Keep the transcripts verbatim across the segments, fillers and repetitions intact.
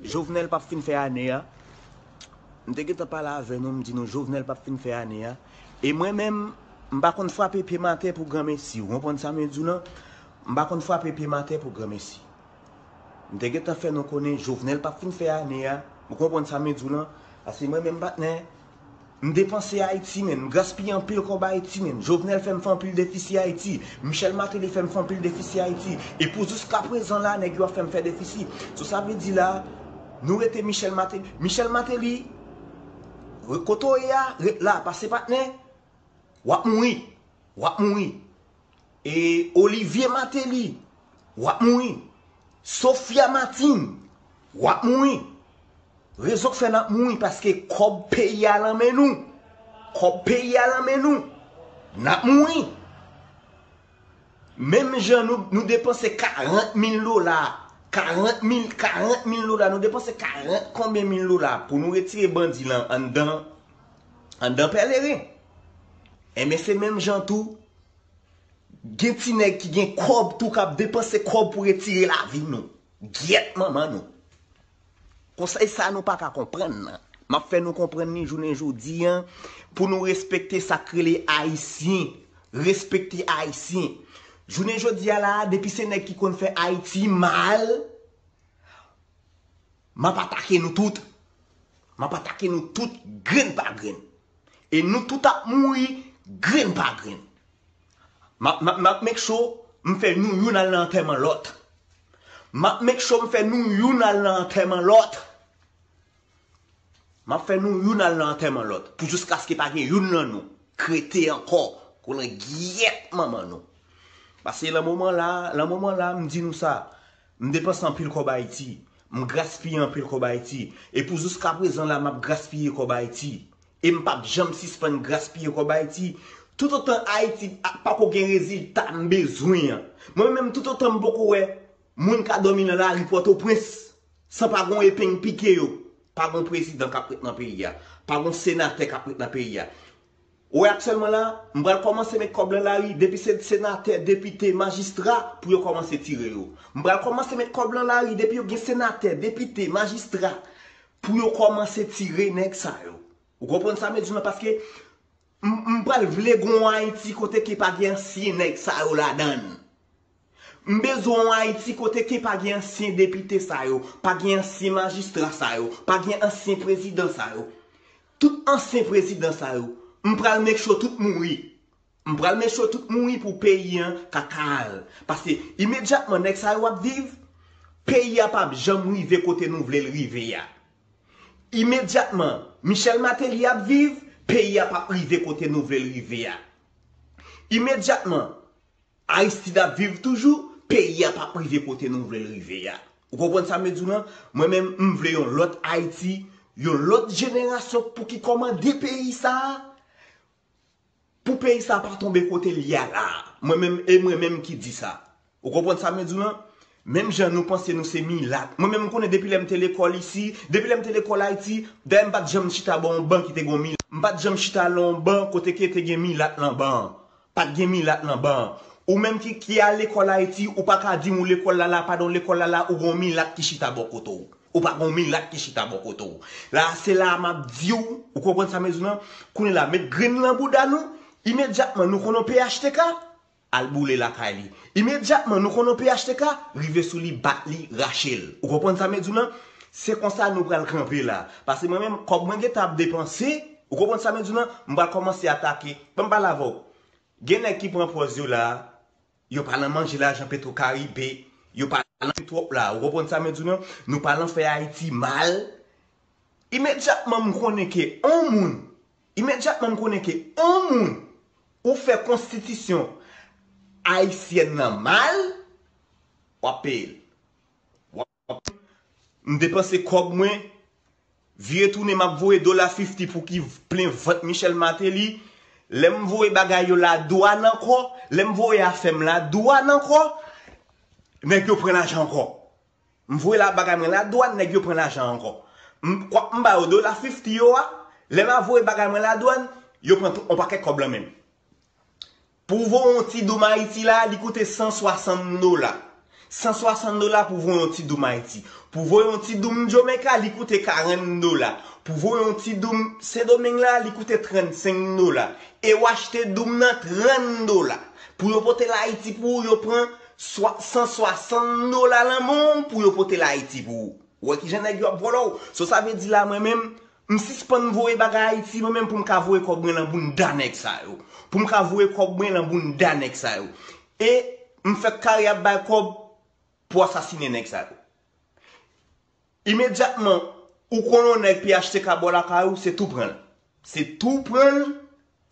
Jovenel p ap fin fè ane a. M te gentan pale avè nou, m di nou Jovenel p ap fin fè ane a. E mwen menm, m pa konn frape pye m atè pou granmesi. Ou konprann sa mwen di w lan? M pa konn frape pye m atè pou granmesi. M te gentan fè nou konnen Jovenel p ap fin fè ane a. Ou konprann sa mwen di w lan? Paske mwen menm patnè, m depanse Ayiti, menn. M gaspiye anpil kòb Ayiti, menn. Jovenel fè m fè anpil defisi Ayiti. Michel Martelly fè m fè anpil defisi Ayiti. E pou jiskaprezan la, nèg yo ap fè m fè defisi. So, sa vle di la, nou rete Michel Martelly. Michel Martelly, re- kote w ye a, ret la, pase patnè. W ap mouri. W ap mouri. E Olivier Martelly, w ap mouri. Sophia Martine, w ap mouri. Rezon k fè n ap mouri, paske kòb peyi a lan men nou. Kòb peyi a lan men nou. N ap mouri. Menm jan nou, nou depanse karant mil dola, karant mil, karant mil dola, nou depanse karant konbyen mil dola pou nou retire bandi lan anndan, anndan Pèleren. Enben, se menm jan tou, gen ti nèg ki gen kòb tou k ap depanse kòb pou retire lavi nou. Gyèt manman nou. Konsèy sa nou pa ka konprann nan. M ap fè nou konprann li jounen jodi a pou nou respekte sa k rele Ayisyen. Respekte Ayisyen. Jounen jodi a la, depi se nèg ki konn fè Ayiti mal, m ap atake nou tout. M ap atake nou tout grenn pa grenn. E nou tout ap mouri grenn pa grenn. M ap, m ap, m ap make sure m fè nou youn al nan antèman lòt. M ap make sure m fè nou youn al nan antèman lòt. M ap fè nou youn al nan antèman lòt. Pou jiskaske pa gen youn nan nou k rete ankò. Kolangyèt manman nou. Paske lan moman la, lan moman la, m di nou sa. M depanse anpil kòb Ayiti. M gaspiye anpil kòb Ayiti. E pou jiskaprezan la, m ap gaspiye kòb Ayiti. E m p ap janm sispann gaspiye kòb Ayiti. Toutotan Ayiti a- pako gen rezilta m bezwen an. Mwen menm, toutotan m poko wè moun ka dòmi nan lari Pòtoprens san pa gon epeng pike yo, pa gon prezidan k ap ret nan peyi a, pa gon senatè k ap ret nan peyi a. Ou wè aktyèlman la, m pral kòmanse met kòb lan lari, depi se senatè, depite, majistra, pou yo kòmanse tire yo. M pral kòmanse met kòb lan lari, depi yo gen senatè, depite, majistra, pou yo kòmanse tire nèg sa yo. Ou konprann sa m di w lan? Paske m, m pral vle gon Ayiti kote ke pa gen ansyen nèg sa yo ladan l. M bezwen yon Ayiti kote ke pa gen ansyen depite sa yo, pa gen ansyen majistra sa yo, pa gen ansyen prezidan sa yo. Tout ansyen prezidan sa yo, m pral make sure tout mouri. M pral make sure tout mouri pou peyi an ka kal. Paske imedyatman nèg sa yo ap viv, peyi a p ap janm rive kote nou vle l rive a. Imedyatman Michel Martelly ap viv, peyi a p ap rive kote nou vle l rive a. Imedyatman Aristide ap viv toujou, peyi a p ap rive kote nou vle l rive a. Ou konprann sa m di w lan? Mwen menm, m vle yon lòt Ayiti, yon lòt jenerasyon pou ki kòmande peyi sa a, pou peyi sa a pa tonbe kote l ye a la a. Mwen menm, e mwen menm ki di sa. Ou konprann sa m di w lan? Menm jan nou panse nou se milat. Mwen menm, m konnen depi lè m te lekòl isi, depi lè m te lekòl Ayiti, dayè m pa t janm chita bò yon ban ki te gen yon milat. M pa t janm chita lan yon ban kote ke te gen milat lan ban an. Pa t gen milat lan ban an. Ou menm ki, ki al lekòl Ayiti, ou pa ka di m ou lekòl la la, padon, lekòl la la, ou gen yon milat ki chita bò kote w. Ou pa gen yon milat ki chita bò kote w. La, se la a m ap di w, ou konprann sa m di w lan? Kounye la, met grenn lan bouda nou, imedyatman nou konn yon P H T K, al boule lakay li. Imedyatman nou konn yon P H T K, rive sou li, bat li, rache l. Ou konprann sa m di w lan? Se konsa nou pral kanpe la. Paske mwen menm, kòb mwen gentan ap depanse, ou konprann sa m di w lan? M pral kòmanse atake. Ban m pale avè w. Gen nèg ki pran pòz yo la, yo pa nan manje lajan Petro Caribe, yo pa nan twòp la. Ou konprann sa m di w lan? Nou pa nan fè Ayiti mal. Imedyatman m konnen ke on moun, imedyatman m konnen ke on moun ou fè konstitisyon ayisyèn nan mal, w ap peye l. W ap, m depanse kòb mwen, vire tounen m ap voye dola fifti pou ki plen vant Michel Martelly. Lè m voye bagay yo ladwàn ankò, lè m voye afè m ladwàn ankò, nèg yo pran lajan ankò. M voye la bagay mwen ladwàn, nèg yo pran lajan ankò. M, kwa, m ba yo dola fifti yo a, lè m a voye bagay mwen ladwàn, yo pran tout, on pakèt kòb lan menm. Pou voye yon ti doum Ayiti la, li koute san swasann dola. San swasant dola pou voye yon ti doum Ayiti. Pou voye yon ti doum Jamaica, li koute karant dola. Pou voye yon ti doum Sendomeng la, li koute trannsenk dola. E w achte doum nan trant dola. Pou yo pote l Ayiti pou ou, yo pran swa- san swasant dola nan men w pou yo pote l Ayiti pou ou. Ou wè kijan nèg yo ap vòlò w. So sa vle di la mwen menm, m sispann voye bagay Ayiti mwen menm pou m ka voye kòb mwen nan bounda nèg sa yo. Pou m ka voye kòb mwen nan bounda nèg sa yo. E m fèk kare ap bay kòb pou asasinen nèg sa yo. Imedyatman, ou konn yon nèg P H T K bò lakay ou, se tou pran l. Se tou pran l,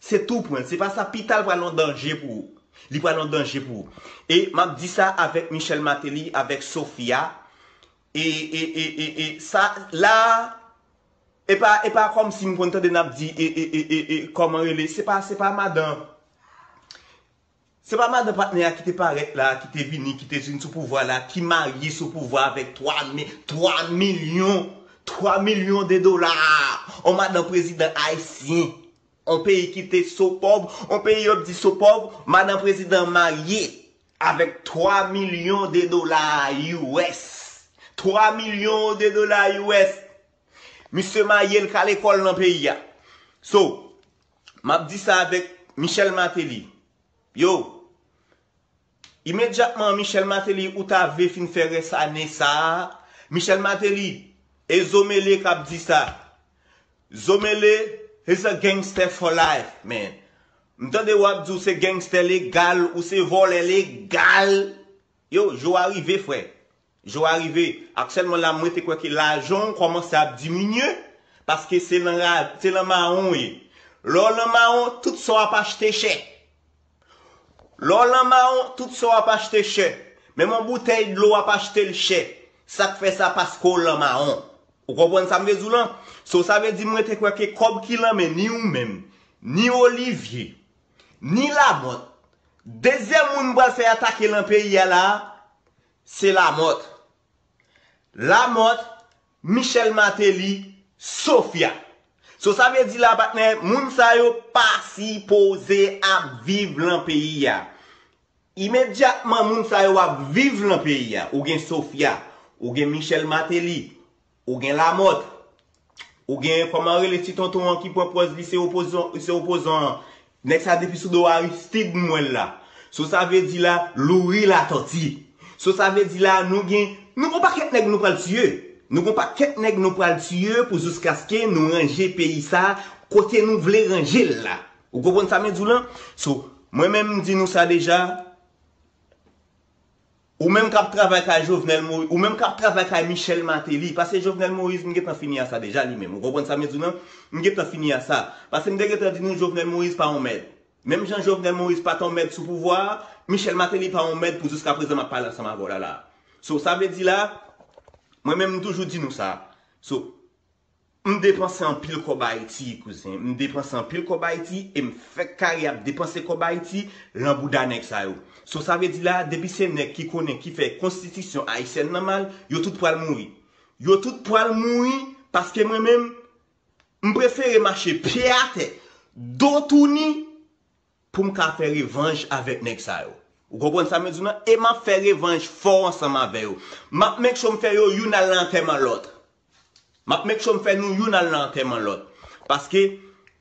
se tou pran l. Se pa sa, pita l pral yon danje pou ou. Li pral yon danje pou ou. E m ap di sa avèk Michel Martelly, avèk Sophia. E, e, e, e, e sa la, e pa, e pa kòmsi m konn tande n ap di, e, e, e, e, e, kòman rele, se pa, se pa madan. Se pa madan patnè a ki te parèt la, ki te vini, ki te vin sou pouvwa la, ki marye sou pouvwa avèk twa mi- twa milyon, twa milyon de dola. On madan prezidan ayisyen. On peyi ki te so pòv, on peyi yo ap di so pòv, madan prezidan marye avèk twa milyon de dola U S. Twa milyon de dola U S. Misye marye l ka lekòl nan peyi a. So, m ap di sa avèk Michel Martelly. Yo, imedyatman Michel Martelly ou ta vle fin fè rès ane sa a, Michel Martelly, e Zomele k ap di sa. Zomele is a gangster for life, man. M tande w ap di w se gangster legal, ou se vòlè legal. Yo, jou a rive, frè. Jou a rive. Aktyèlman la, mwen te kwè ke lajan w kòmanse ap diminye, paske se nan ra- se nan mawon w ye. Lè w nan mawon, tout sa w ap achte chè. Lè w nan mawon, tout sa w ap achte chè. Menm yon boutèy dlo w ap achte l chè. Sa k fè sa? Paske w nan mawon. Ou konprann sa m vle di w lan? So, sa vle di mwen te kwè ke kòb ki nan men ni ou menm, ni Olivier, ni Lamothe, dezyèm moun pral fè atake nan peyi a la, se Lamothe. Lamothe, Michel Martelly, Sophia. So sa vle di la, patnè, moun sa yo pa sipoze ap viv lan peyi a. Imedyatman moun sa yo ap viv lan peyi a. Ou gen Sophia, ou gen Michel Martelly, ou gen Lamothe, ou gen, kòman rele ti tonton an ki pran pòz li se opozan, se opozan an. Nèg sa depi sou do Aristide m wè l la. So sa vle di la, Louri Latòti. So sa vle di la, nou gen, nou gon pakèt nèg nou pral tiye. Nou gon pakèt nèg nou pral tiye pou jiskaske nou ranje peyi sa kote nou vle ranje l la. Ou konprann sa m di w lan? So, mwen menm m di nou sa deja. Ou menm k ap travay kay Jovenel Moïse, ou menm k ap travay kay Michel Martelly, paske Jovenel Moïse, m gentan fini a sa deja li menm. Ou konprann sa m di w lan? M gentan fini a sa. Paske m te gentan di nou Jovenel Moïse pa yon mèd. Menm jan Jovenel Moïse pa t yon mèd sou pouvwa a, Michel Martelly pa yon mèd pou jiska prezan m ap pale ansanm avè w la la. So, sa vle di la, mwen menm m toujou di nou sa. So, M depanse anpil kòb Ayiti, kouzen. M depanse anpil kòb Ayiti e m fèk kare ap depanse kòb Ayiti lan bouda nèg sa yo. So sa vle di la, depi se nèg ki konnen ki fè konstitisyon ayisyèn nan mal, yo tout pral mouri. Yo tout pral mouri paske mwen menm, m prefere mache pye atè, do touni, pou m ka fè revanj avèk nèg sa yo. Ou konprann sa m di w lan? E m ap fè revanj fò ansanm avè yo. M ap make sure m fè yo youn al nan antèman lòt. M ap make sure m fè nou youn al nan antèman lòt. Paske,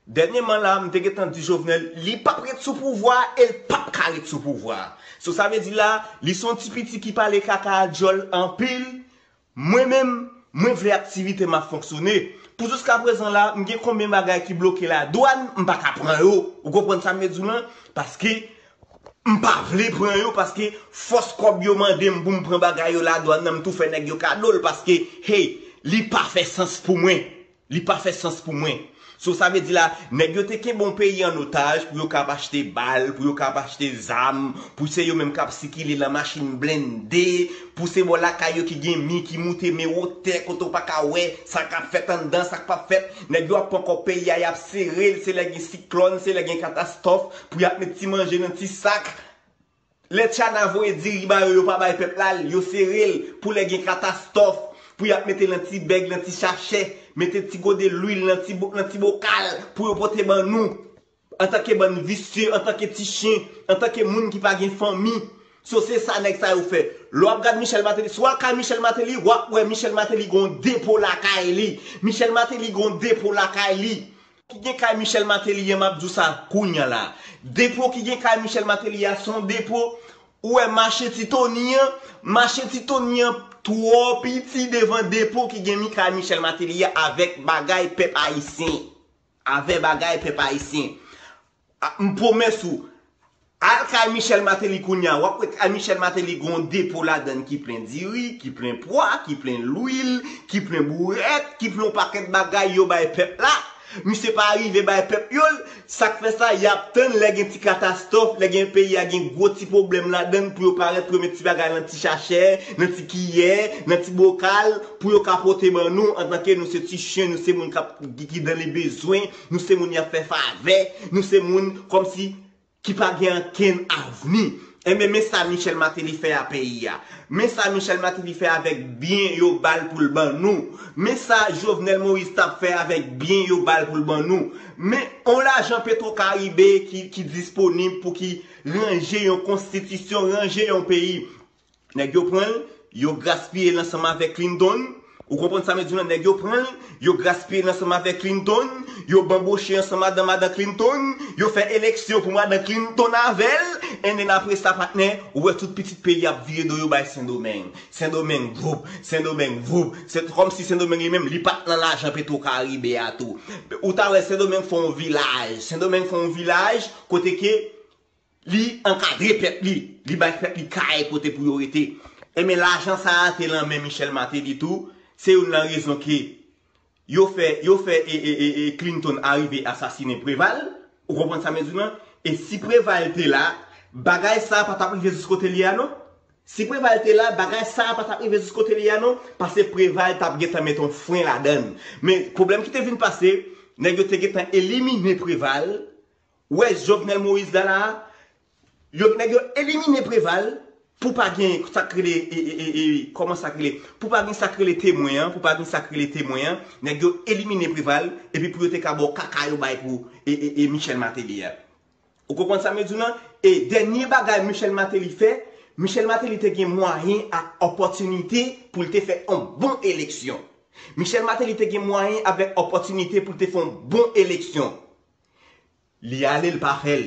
dènyèman la, m te gentan di Jovenel, li p ap ret sou pouvwa a e l p ap ka ret sou pouvwa a. So sa vle di la, li se yon ti piti ki pale kaka a dyòl anpil. Mwen menm, mwen vle aktivite m ap fonksyone. Pou jiska prezan la, m gen konbyen bagay ki bloke ladwàn, m pa ka pran yo. Ou konprann sa m vle di w lan? Paske m pa vle pran yo, paske fòs kòb yo mande m pou m pran bagay yo ladwàn nan, m tou fè nèg yo kado l, paske, hey, li pa fè sans pou mwen. Li pa fè sans pou mwen. So sa vle di la, nèg yo te kenbe yon peyi an otaj pou yo ka ap achte bal, pou yo ka ap achte zam, pou se yo menm k ap sikile lan machin blende, pou se bò lakay yo ki gen mi ki moute men wotè kote w pa ka wè sa k ap fèt anndan, sa k p ap fèt. Nèg yo ap pran kòb peyi a, y ap sere l, se lè gen siklòn, se lè gen katastwòf, pou y ap met ti manje nan ti sak. Lè Tchana voye diri ba yo, yo pa bay pèp la l, yo sere l pou lè gen katastwòf, pou y ap mete l nan ti bèg, nan ti sachè, mete ti gode lwil nan ti bo- nan ti bokal pou yo pote ban nou. Antanke bann visye, antanke ti chen, antanke moun ki pa gen fanmi, So se sa nèg sa yo fè. Lè w ap gad Michel Martelly, si w al kay Michel Martelly, w ap wè Michel Martelly gon depo lakay li. Michel Martelly gon depo lakay li. Ki gen kay Michel Martelly an, m ap di w sa kounya la. Depo ki gen kay Michel Martelly a, se yon depo, ou wè mache Ti Tony an, mache Ti Tony an twò piti devan depo ki gen mi kay Michel Martelly a avèk bagay pèp ayisyen. Avè bagay pèp ayisyen. A, m pwomès ou, al kay Michel Martelly kounya, w ap wè kay Michel Martelly gon depo ladann ki plen diri, ki plen pwa, ki plen lwil, ki plen bourèt, ki plen yon pakèt bagay yo bay pèp la. Misye pa rive bay pèp yo l, sa k fè sa, y ap tann lè gen ti katastwòf, lè gen peyi a gen gwo ti pwoblèm ladann pou yo parèt pou yo met ti bagay nan ti chachè, nan ti kiyè, nan ti bokal, pou yo ka pote ban nou, antanke nou se ti chen, nou se moun k ap, ki, ki dan le bezwen, nou se moun y ap fè favè, nou se moun kòmsi ki pa gen ankenn avni. Enben, men sa Michel Martelly fè a peyi a. Men sa Michel Martelly fè avèk byen yo ba l pou l ban nou. Men sa Jovenel Moïse t ap fè avèk byen yo ba l pou l ban nou. Men on lajan Petro Caribe ki, ki disponib pou ki ranje yon konstitisyon, ranje yon peyi. Nèg yo pran l, yo gaspiye l ansanm avèk Clinton. Ou konprann sa m di w lan? Nèg yo pran l, yo gaspiye l ansanm avèk Clinton, yo banboche ansanm madan madan Clinton, yo fè eleksyon pou madan Clinton avè l, and then apre sa, patnè, ou wè tout pitit peyi ap vire do yo bay Sendomeng. Sendomeng voup, Sendomeng voup. Se kòmsi Sendomeng li menm, li pa t nan lajan Petro Caribe a tou. Ou ta wè Sendomeng fè yon vilaj. Sendomeng fè yon vilaj kote ke li ankadre pèp li, li bay pèp li kay kote pou yo rete. Enben, lajan sa a te lan men Michel Martelly tou, se youn nan rezon ke yo fè, yo fè e, e, e, e Clinton arive asasinen Preval, ou konprann sa m di w lan? E si Preval te la, bagay sa a pa t ap rive jis kote li a non. Si Preval te la, bagay sa a pa t ap rive jis kote li a non, paske Preval t ap gentan met yon fren ladann. Men pwoblèm ki te vin pase, nèg yo te gentan elimine Preval, Ou wè Jovenel Moïse la la, yo, nèg yo elimine Preval pou pa gen sa k rele, e, e, e, e, kòman sa k rele, pou pa gen sa k rele temwen an, pou pa gen sa k rele temwen an, nèg yo elimine Preval, epi pou yo te ka ba w kaka yo bay pou, e, e, e, Michel Martelly a. Ou konprann sa m di w lan? E dènye bagay Michel Martelly fè, Michel Martelly te gen mwayen ak opòtinite pou l te fè yon bon eleksyon. Michel Martelly te gen mwayen avèk opòtinite pou l te fè yon bon eleksyon. Li ale, l pa fè l.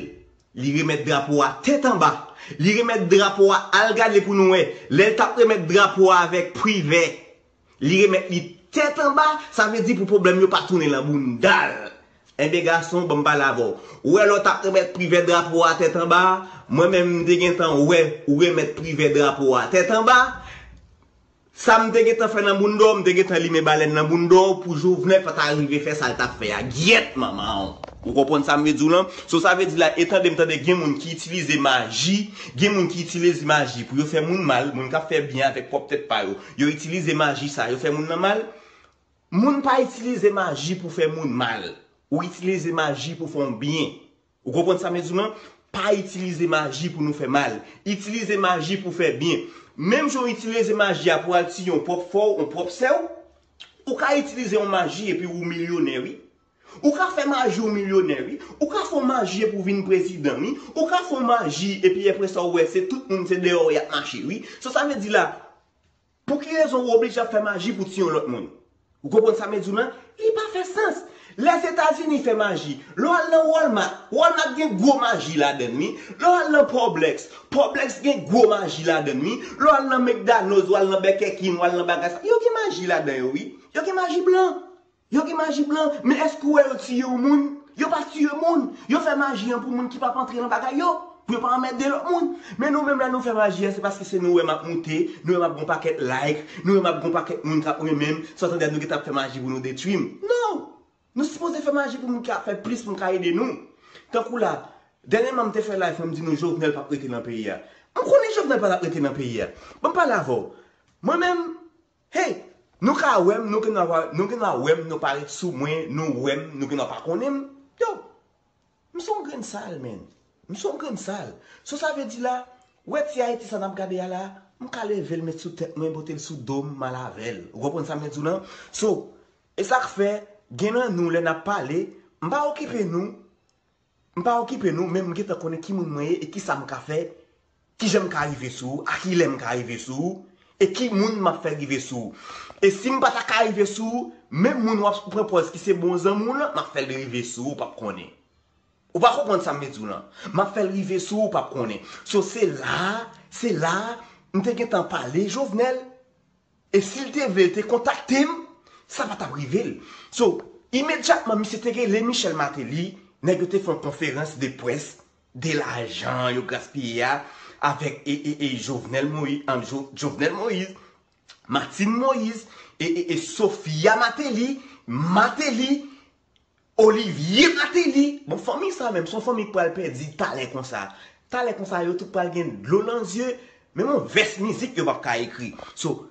Li remèt drapo a tèt anba. Li remèt drapo a, al gade pou nou wè. Lè l t ap remèt drapo a avèk Privè, li remèt li tèt anba, sa vle di pou pwoblèm yo pa tounen lan bounda l. Enben gason, ban m pale avè w. Ou wè lè w t ap remèt Privè drapo a tèt anba, mwen menm m te gentan wè ou remèt Privè drapo a tèt anba. Sa m te gentan fè nan bounda w, m te gentan limen balèn nan bounda w pou Jovenel pa ta rive fè sa l t ap fè a. Gyèt manman w! Ou konprann sa m vle di w lan? So sa vle di la, e tande m tande gen moun ki itilize maji, gen moun ki itilize maji pou yo fè moun mal, moun k ap fè byen avèk pwòp tèt pa yo. Yo itilize maji sa, yo fè moun nan mal. Moun pa itilize maji pou fè moun mal. Ou itilize maji pou fè yon byen. Ou konprann sa m di w lan? Pa itilize maji pou nou fè mal. Itilize maji pou fè byen. Menm jan w itilize maji a pou al tiye yon pwòp frè w, yon pwòp sè w, ou ka itilize yon maji epi ou milyonè, wi. Ou ka fè maji ou milyonè, wi. Ou ka fè yon maji epi ou vin prezidan, wi. Ou ka fè yon maji epi apre sa ou wè se tout moun se deyò y ap mache, wi. So sa vle di la, Pou ki rezon ou oblije ap fè maji pou tiye yon lòt moun? Ou konprann sa m di w lan? Li pa fè sans. Lèzetazini fè maji. Lè w al nan Walmart, Walmart gen gwo maji ladann li. Lè w al nan Publix, Publix gen gwo maji ladann li. Lè w al nan McDonald's, w al nan Burger King, w al nan bagay sa, yo gen maji ladan yo, wi. Yo gen maji blan. Yo gen maji blan, men èske w wè yo tiye yon moun? Yo pa tiye moun. Yo fè maji an pou moun ki p ap antre nan bagay yo, pou yo pa anmède lòt moun. Men nou menm lè nou fè maji an, se paske se nou wè m ap moute, nou wè m ap gon pakèt like, nou wè m ap gon pakèt moun k ap renmen m, sa w tande a nou gentan ap fè maji pou nou detwi m. Non! Nou sipoze fè maji pou moun ki ap fè plis moun ka ede nou. Tankou la, dènyèman m te fè live mwen m di nou Jovenel p ap rete nan peyi a. M konnen Jovenel pa t ap rete nan peyi a. Ban m pale avè w. Mwen menm, Hey! Nou ka wè m, nou gendwa, nou gendwa wè m, nou pa ret sou mwen, nou wè m, nou gendwa pa konnen m. Yo! M se yon grenn sal, man. M se yon grenn sal. So sa vle di la, wè ti Ayiti sa n ap gade a la, m ka leve l met sou tèt mwen, pote l sou do m, m al avè l. Ou konprann sa m vle di w lan? So, e sa k fè, gen nan nou, lè n ap pale, m pa okipe nou, M pa okipe nou, men m gentan konnen ki moun mwen ye e kisa m ka fè Kijan m ka rive sou ou? A kilè m ka rive sou ou? E ki moun m ap fè rive sou ou? E si m pa ta ka rive sou ou, menm moun w ap pran pòz ki se bon zanmi w lan, m ap fè l rive sou ou, w p ap konnen. Ou pa konprann sa m vle di w lan? M ap fè l rive sou ou, w p ap konnen. So, se la, se la, m te gentan pale Jovenel. E si l te vle, l te kontakte m, sa pa t ap rive l. So, imedyatman, misye te rele Michel Martelly, nèg yo te fè yon konferans de près de lajan yo gaspiye a avèk e, e, e Jovenel Moïse, an, Jo, Jovenel Moïse, Martine Moïse, e, e, e Sophia Martelly, Martelly, Olivier Martelly. Bon, fanmi sa menm, se yon fanmi k pral pèdi talè konsa. Talè konsa, yo tout pral gen dlo nan zye. Menm yon vès mizik yo p ap ka ekri. So,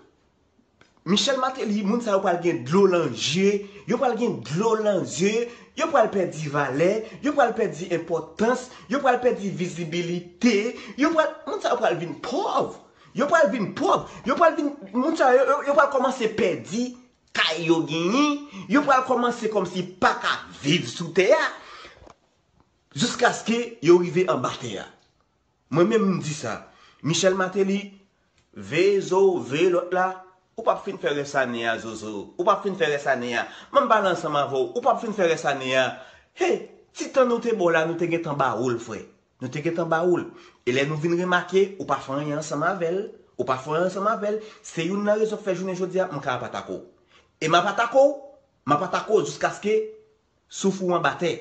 Michel Martelly, moun sa yo pral gen dlo nan zye, yo pral gen dlo nan zye, yo pral pèdi valè, yo pral pèdi enpòtans, yo pral pèdi vizibilite, yo pral, moun sa yo pral vin pòv. Yo pral vin pòv. Yo pral vin, moun sa yo, yo, yo pral kòmanse pèdi kay yo genyen, yo pral kòmanse kòmsi pa ka viv sou tè a, jiskaske yo rive anba tè a. Mwen menm m di sa. Michel Martelly, veye zo w, veye lòt la, ou p ap fin fè rès ane a, Zozo. Ou p ap fin fè rès ane a. Ban m pale ansanm avè w, ou p ap fin fè rès ane a. Hey, ti tan nou te ba w la, nou te gentan ba ou l, frè. Nou te gentan ba ou l. E lè nou vin remake, ou pa fè anyen ansanm avè l, ou pa fè anyen ansanm avè l, se youn nan rezon k fè jounen jodi a, m ka ap atake w. E m ap atake w, m ap atake w jiskaske souf ou anba tè.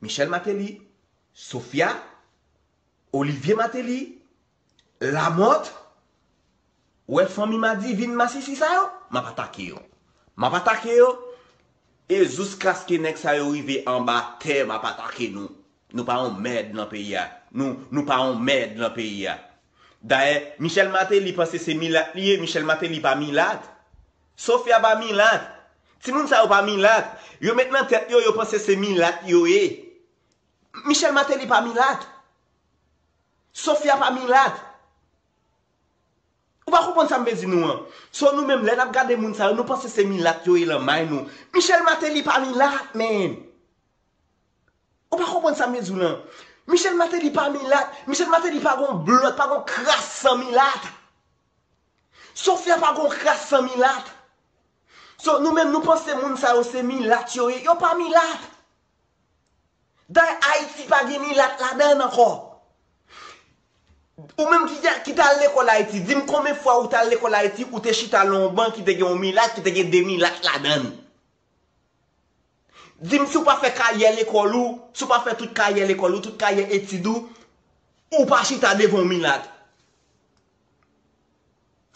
Michel Martelly, Sophia, Olivier Martelly, Lamothe, ou wè fanmi Madivin masisi sa yo, m ap atake yo. M ap atake yo, e jiskaske nèg sa yo rive anba tè, m ap atake nou. Nou pa yon mèd nan peyi a. Nou, nou pa yon mèd nan peyi a. Dayè, Michel Martelly panse se milat li ye, Michel Martelly pa milat. Sophia pa milat. Timoun sa yo pa milat. Yo met nan tèt yo, yo panse se milat yo ye. Michel Martelly pa milat. Sophia pa milat. Ou pa konprann sa m vle di nou an. So nou menm, lè n ap gade moun sa yo, nou panse se milat yo ye lan may nou. Michel Martelly pa milat, man. Ou pa konprann sa m vle di w lan. Michel Martelly pa milat. Michel Martelly pa gon blòt, pa gon kras san milat. Sophia pa gon kras san milat. So, nou menm nou panse moun sa yo se milat yo ye. Yo pa milat. Dayè, Ayiti pa gen milat ladan l ankò. Ou menm ki, ki t al lekòl Ayiti, di m konbyen fwa ou t al lekòl Ayiti, ou te chita lan yon ban ki te gen yon milat, ki te gen de milat ladan l. Di m si w pa fè karyè lekòl ou, si w pa fè tout karyè lekòl ou, tout karyè etid ou, ou pa chita devan yon milat.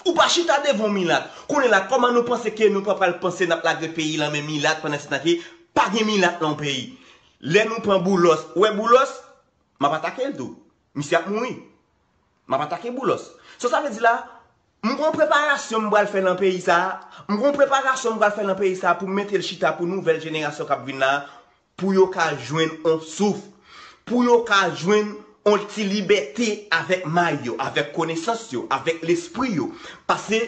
Ou pa chita devan yon milat. Kounye la, kòman nou panse ke nou pa pral panse n ap lage peyi lan men milat pandan se tan ke pa gen milat lan yon peyi? Lè nou pran Boulos, ou wè Boulos, m ap atake l tou. Misye ap mouri. M ap atake Boulos. So sa vle di la, m gon preparasyon m pral fè nan peyi sa a. M gon preparasyon m pral fè nan peyi sa a pou m mete l chita pou nouvèl jenerasyon k ap vin la a, pou yo ka jwenn on souf, pou yo ka jwenn on ti libète avèk may yo, avèk konesans yo, avèk lespri yo. Paske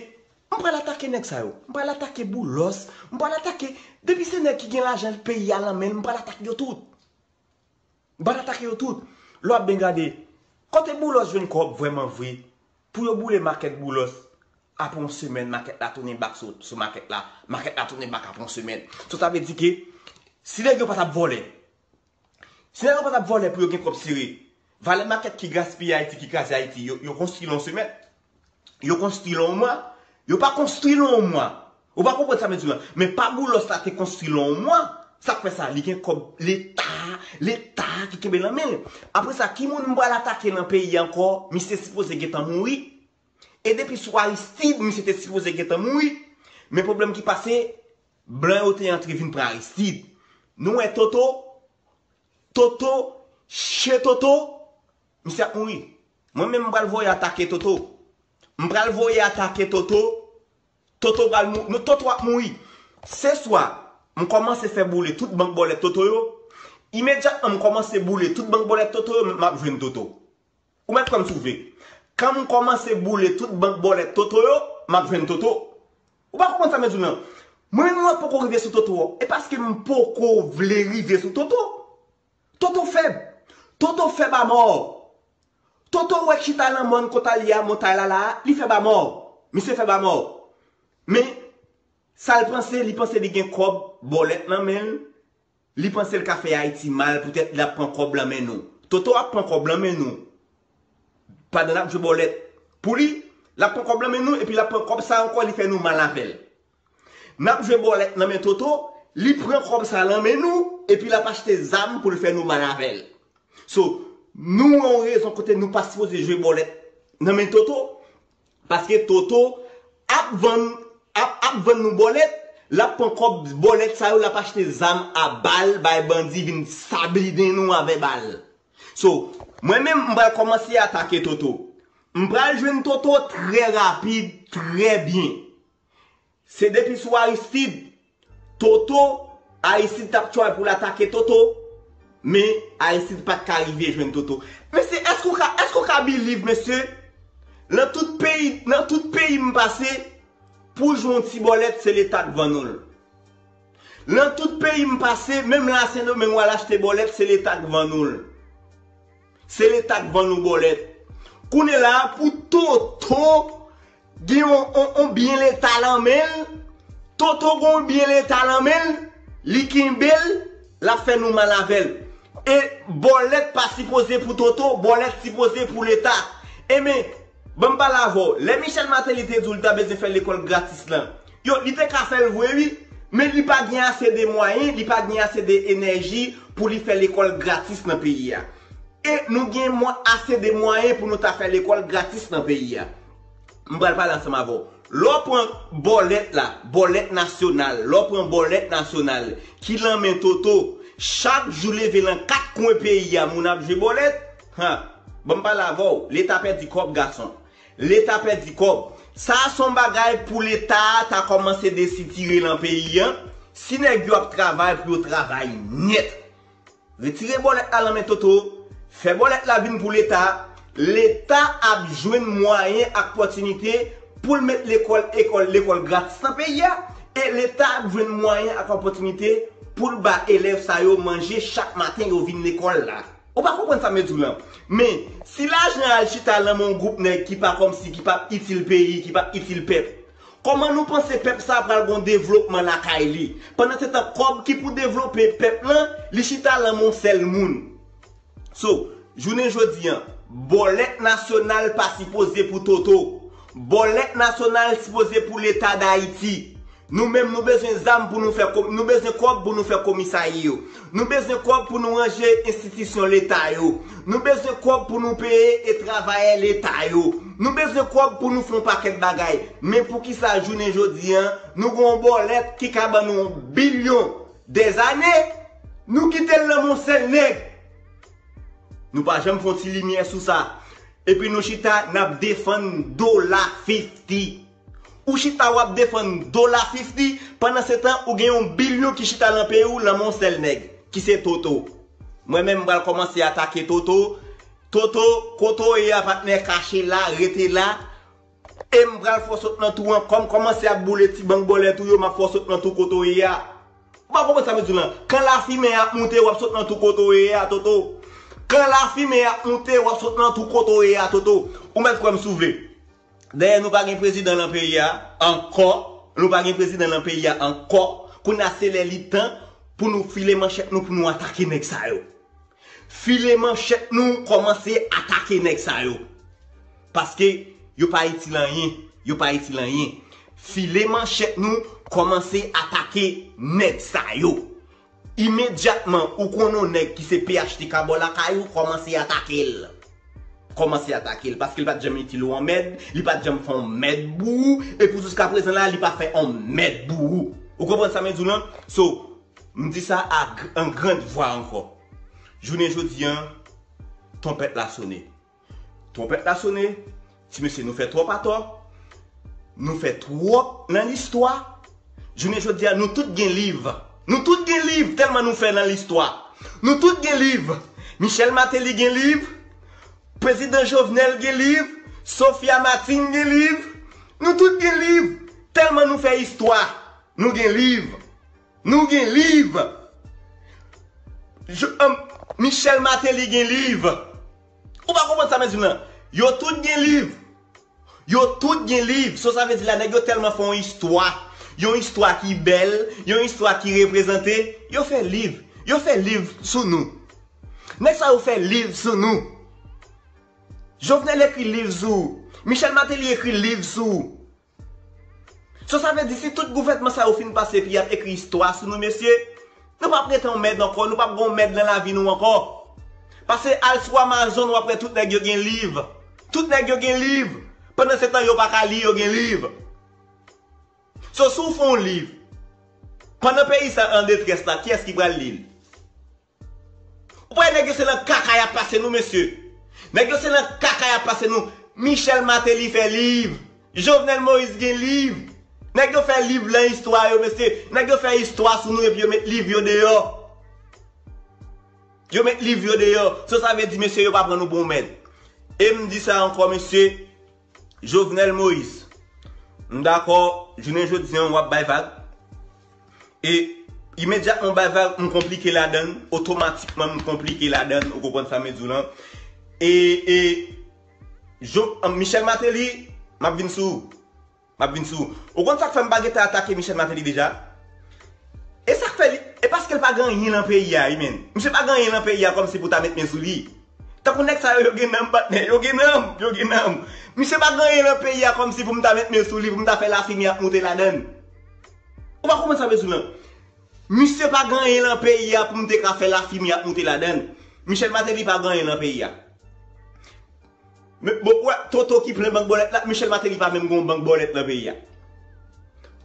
m pral atake nèg sa yo. M pral atake Boulos. M pral atake, depi se nèg ki gen lajan peyi a lan men l, m pral atake yo tout. M pral atake yo tout. Lè w ap byen gade, kote Boulos jwenn kòb vrèman vre? Pou yo boule makèt Boulos, apre yon semèn, makèt la tounen bak sou, sou makèt la. Makèt la tounen bak apre yon semèn. So sa vle di ke si nèg yo pa t ap vòlè, si nèg yo pa t ap vòlè pou yo gen kòb sere, valè makèt ki gaspiye Ayiti, ki kraze Ayiti, yo, yo konstwi l an yon semèn. Yo konstwi l an yon mwa. Yo pa konstwi l an yon mwa. Ou pa konprann sa m vle di w lan. Men pa Boulos la te konstwi l an yon mwa. Sa k fè sa? Li gen kòb Leta, Leta ki kenbe lan men l. Apre sa, ki moun m pral atake nan peyi a ankò? Misye sipoze gentan mouri. E depi sou Aristide, misye te sipoze gentan mouri. Men pwoblèm ki pase, blan yo te antre vin pran Aristide. Nou wè Toto, Toto, che Toto, misye ap mouri. Mwen menm m pral voye atake Toto. M pral voye atake Toto. Toto pral mou-, nou, Toto ap mouri. Se swa, m kòmanse fè boule tout bank bòlèt Toto yo. Imedyatman m kòmanse boule tout bank bòlèt Toto yo, m ap jwenn Toto. Ou mèt kwè m si w vle. Kan m kòmanse boule tout bank bòlèt Toto yo, m ap jwenn Toto. Ou pa konprann sa m vle di w lan. Mwen menm mwen poko rive sou Toto. E paske m poko vle rive sou Toto. Toto fèb. Toto fèb amò. Toto wè k chita nan mòn kote l ye a, montay la la a, li fè ba mò. Misye fè ba mò. Men, sa l panse, li panse li gen kòb bòlèt nan men l, li panse l ka fè Ayiti mal, poutèt l ap pran kòb lan men nou. Toto ap pran kòb lan men nou pandan n ap jwe bòlèt. Pou li, l ap pran kòb lan men nou, epi l ap pran kòb sa ankò, li fè nou mal avè l. N ap jwe bòlèt nan men Toto, li pran kòb sa lan men nou, epi l ap achte zam pou l fè nou mal avè l. So, nou yon rezon kote nou pa sipoze jwe bòlèt nan men Toto, paske Toto ap vann, ap, ap vann nou bòlèt, l ap pran kòb bòlèt sa yo, l ap achte zam a bal, bay bandi vin sablinen nou avè bal. So, mwen menm, m pral kòmanse atake Toto. M pral jwenn Toto trè rapid, trè byen. Se depi sou Aristide. Toto, Aristide t ap try pou l atake Toto, men Aristide pa t ka rive jwenn Toto. Mesye, èske w ka, èske w ka believe, mesye? Nan tout peyi, nan tout peyi m pase, pou w jwenn yon ti bòlèt, se Leta k vann ou l. Nan tout peyi m pase, menm la Sendomeng, w al achte bòlèt, se Leta k vann ou l. Se Leta k vann nou bòlèt. Kounye la, pou Toto gen yon, yon, yon byen Leta lan men l, Toto gen yon byen Leta lan men l, li kenbe l, l ap fè nou mal avè l. E bòlèt pa sipoze pou Toto, bòlèt sipoze pou Leta. Enben, ban m pale avè w. Lè Michel Martelly te di w li ta bezwen fè lekòl gratis lan, yo, li te ka fè l vre, wi, men li pa gen ase de mwayen, li pa gen ase de enèji pou li fè lekòl gratis nan peyi a. E nou gen mwa-, ase de mwayen pou nou ta fè lekòl gratis nan peyi a. M pral pale ansanm avè w. Lè w pran bòlèt la, bòlèt nasyonal, lè w pran bòlèt nasyonal ki lan men Toto, chak jou leve lan kat kwen peyi a, moun ap jwe bòlèt, ha, ban m pale avè w, Leta pèdi kòb, gason. Leta pèdi kòb. Sa a se yon bagay pou Leta a ta kòmanse desitire lan peyi a. Si nèg yo ap travay, pou yo travay nèt. Retire bòlèt la lan men Toto, fè bòlèt la vin pou Leta. Leta ap jwenn mwayen ak pòtinite pou l met lekòl, ekòl, lekòl gratis nan peyi a. E Leta ap jwenn mwayen ak opòtinite pou l ba elèv sa yo manje chak maten yo vin lekòl la. Ou pa konprann sa m di w lan. Men, si lajan al chita lan men yon gwoup nèg ki pa kòmsi, ki p ap itil peyi, ki p ap itil pèp, kòman nou panse pèp sa pral gon devlopman lakay li? Pandansetan, kòb ki pou devlope pèp lan, li chita lan men yon sèl moun. So, jounen jodi a, bòlèt nasyonal pa sipoze pou Toto. Bòlèt nasyonal sipoze pou Leta Dayiti. Nou menm, nou bezwen zam pou nou fè ko-, nou bezwen kòb pou nou fè komisarya yo. Nou bezwen kòb pou nou ranje enstitisyon Leta yo. Nou bezwen kòb pou nou peye e travayè Leta yo. Nou bezwen kòb pou nou fè yon pakèt bagay. Men poukisa jounen jodi a, nou gen yon bòlèt ki ka ban nou yon bilyon dèzane, nou kite l nan men yon sèl nèg? Nou pa janm fè yon ti limyè sou sa. Epi nou chita, n ap defann dola fifti. Ou chita, w ap defann dola fifti, pandansetan, ou gen yon bilyon ki chita lan peyi w, lan men yon sèl nèg, ki se Toto. Mwen menm, m pral kòmanse atake Toto. Toto, kote w ye a, patnè, kache la, rete la. E m pral fè w sot nan twou an. Kòm kòmanse ap boule ti bank bòlèt ou yo, m ap fè w sot nan twou kote w ye a. Ou pa konprann sa m di w lan? Kan lafimen ap moute, w ap sot nan twou kote w ye a, Toto. Kan lafimen ap moute, w ap sot nan twou kote w ye a, Toto. Ou mèt kwè m si w vle. Dayè, nou pa gen prezidan lan peyi a ankò. Nou pa gen prezidan lan peyi a ankò. Kounye a, se lè li tan pou nou file manchèt nou, pou nou atake nèg sa yo. File manchèt nou, kòmanse atake nèg sa yo. Paske yo pa itil anyen. Yo pa itil anyen. File manchèt nou, kòmanse atake nèg sa yo. Imedyatman, ou konnen yon nèg ki se P H T K bò lakay ou, kòmanse atake l. Kòmanse atake l. Paske li pa t janm itil ou anmèd, li pa t janm fè yon mèd pou ou, e pou jiska prezan la, li pa fè yon mèd pou ou. Ou konprann sa m di w lan? So, m di sa a gr-, an grand vwa ankò. Jounen jodi a, twonpèt la sone. Twonpèt la sone, ti mesye, nou fè twòp atò. Nou fè twòp nan listwa. Jounen jodi a, nou tout gen liv. Nou tout gen liv, tèlman nou fè nan listwa. Nou tout gen liv. Michel Martelly gen liv. Prezidan Jovenel gen liv. Sophia Martine gen liv. Nou tout gen liv, tèlman nou fè istwa. Nou gen liv. Nou gen liv. Jo-, anm, Michel Martelly gen liv. Ou pa konprann sa m ap di w lan? Yo tout gen liv. Yo tout gen liv. So sa vle di la, nèg yo tèlman fè yon istwa. Yon istwa ki bèl, yon istwa ki reprezante. Yo fè liv. Yo fè liv sou nou. Nèg sa yo fè liv sou nou. Jovenel ekri liv sou ou. Michel Martelly ekri liv sou ou. So sa vle di si tout gouvènman sa yo fin pase epi y ap ekri istwa sou nou, mesye, nou p ap rete anmèd ankò, nou p ap gen anmèd nan lavi nou ankò. Pase al sou Amazon, w ap wè tout nèg yo gen liv. Tout nèg yo gen liv. Pandan se tan yo pa ka li, yo gen liv. So si w fè yon liv, pandan peyi sa an detrès la, kiyès ki pral li l? Ou pa wè nèg yo se nan kaka y ap pase nou, mesye. Nèg yo se nan kaka y ap pase nou. Michel Martelly fè liv. Jovenel Moïse gen liv. Nèg yo fè liv lan istwa yo, mesye. Nèg yo fè istwa sou nou epi yo met liv yo deyò. Yo met liv yo deyò. So sa vle di, mesye, yo pa pran nou pou yon mèd. E m di sa ankò, mesye. Jovenel Moïse, m dakò, jounen jodi an w ap bay vag. E imedyatman w bay vag, m konplike ladann, otomatikman m konplike ladann, ou konprann sa m di w lan. E, e, Jo, Michel Martelly, m ap vin sou ou. M ap vin sou ou. Ou konn sa k fè m pa gentan atake Michel Martelly deja? E sa k fè li, e paske l pa gen anyen lan peyi a, wi, menn. Misye pa gen anyen lan peyi a kòmsi pou ta met men sou li. Tankou nèg sa yo, yo gen nanm, patnè, yo gen nanm, yo gen nanm. Misye pa gen anyen lan peyi a kòmsi pou m ta met men sou li, pou m ta fè lafimen ap moute ladann. Ou pa konprann sa m di w lan? Misye pa gen anyen lan peyi a pou m te ka fè lafimen ap moute ladann. Michel Martelly pa gen anyen lan peyi a. Men, bon, ou wè, Toto ki plen bank bòlèt la, Michel Martelly pa menm gen yon bank bòlèt lan peyi a.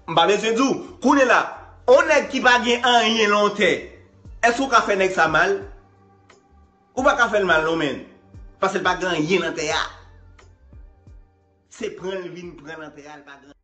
M pa bezwen di w, kounye la, yon nèg ki pa gen anyen lan yon tè, èske w ka fè nèg sa mal? Ou pa ka fè l mal non, menn. Paske l pa gen anyen lan tè a. Se pran l vin pran lan tè a, l pa gen